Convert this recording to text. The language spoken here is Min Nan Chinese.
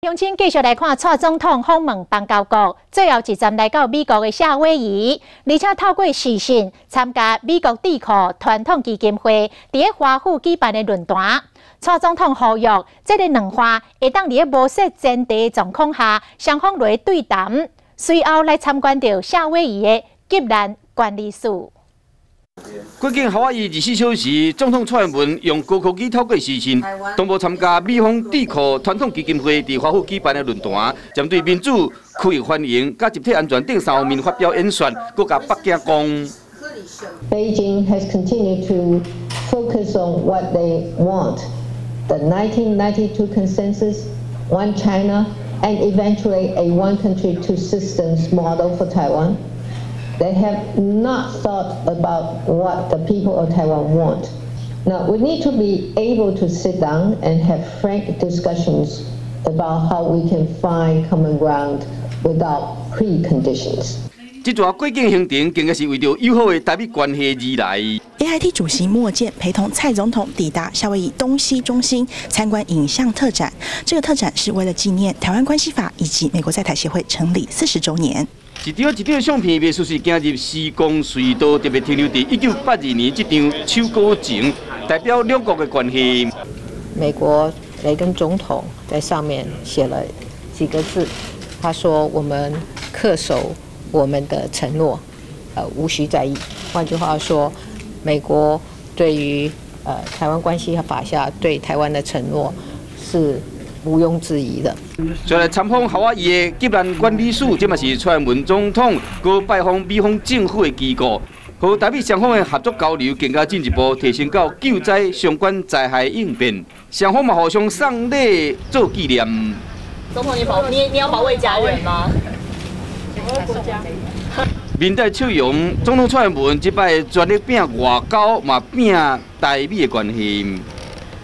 鄉親繼續來看蔡總統訪問邦交國，最後一站來到美國的夏威夷，而且透過視訊參加美國智庫傳統基金會佇咧華府舉辦的論壇。蔡總統呼籲，這个兩岸會當佇咧無設前提的狀況下，雙方來對談，隨後來參觀著夏威夷的急難管理室。過境夏威夷24小時，總統蔡英文用高科技透過視訊，同步參加美方智庫傳統基金會佇華府舉辦的論壇，針對民主、區域繁榮、佮集體安全等三方面發表演說，閣共北京講。 Beijing has continued to focus on what they want, the 1992 consensus, one China, and eventually a one country, two systems model for Taiwan. They have not thought about what the people of Taiwan want. Now, we need to be able to sit down and have frank discussions about how we can find common ground without preconditions. 這逝過境行程，更加是為著友好的台美關係而來。 AIT 主席莫健陪同蔡總統抵達夏威夷東西中心參觀影像特展。這個特展是為了紀念台灣關係法以及美國在台協會成立40週年。一張一張相片，袂輸是行入時光隧道，特別停留佇1982年這張手稿前，代表兩國的關係。美國雷根總統在上面寫了幾個字，他說：“我們恪守我們的承諾，無需再議。”換句話說，美國對於台灣關係法下對台灣的承諾是毋庸置疑的。再來參訪夏威夷的急難管理室，這嘛是蔡英文總統閣拜訪美方政府的機構，予台美雙方的合作交流更加進一步提升到救災相關災害應變，雙方嘛互相送禮做紀念。總統，你保你你要保衛家人嗎？面帶笑容，總統蔡英文這擺全力拚外交，嘛拚台美的關係。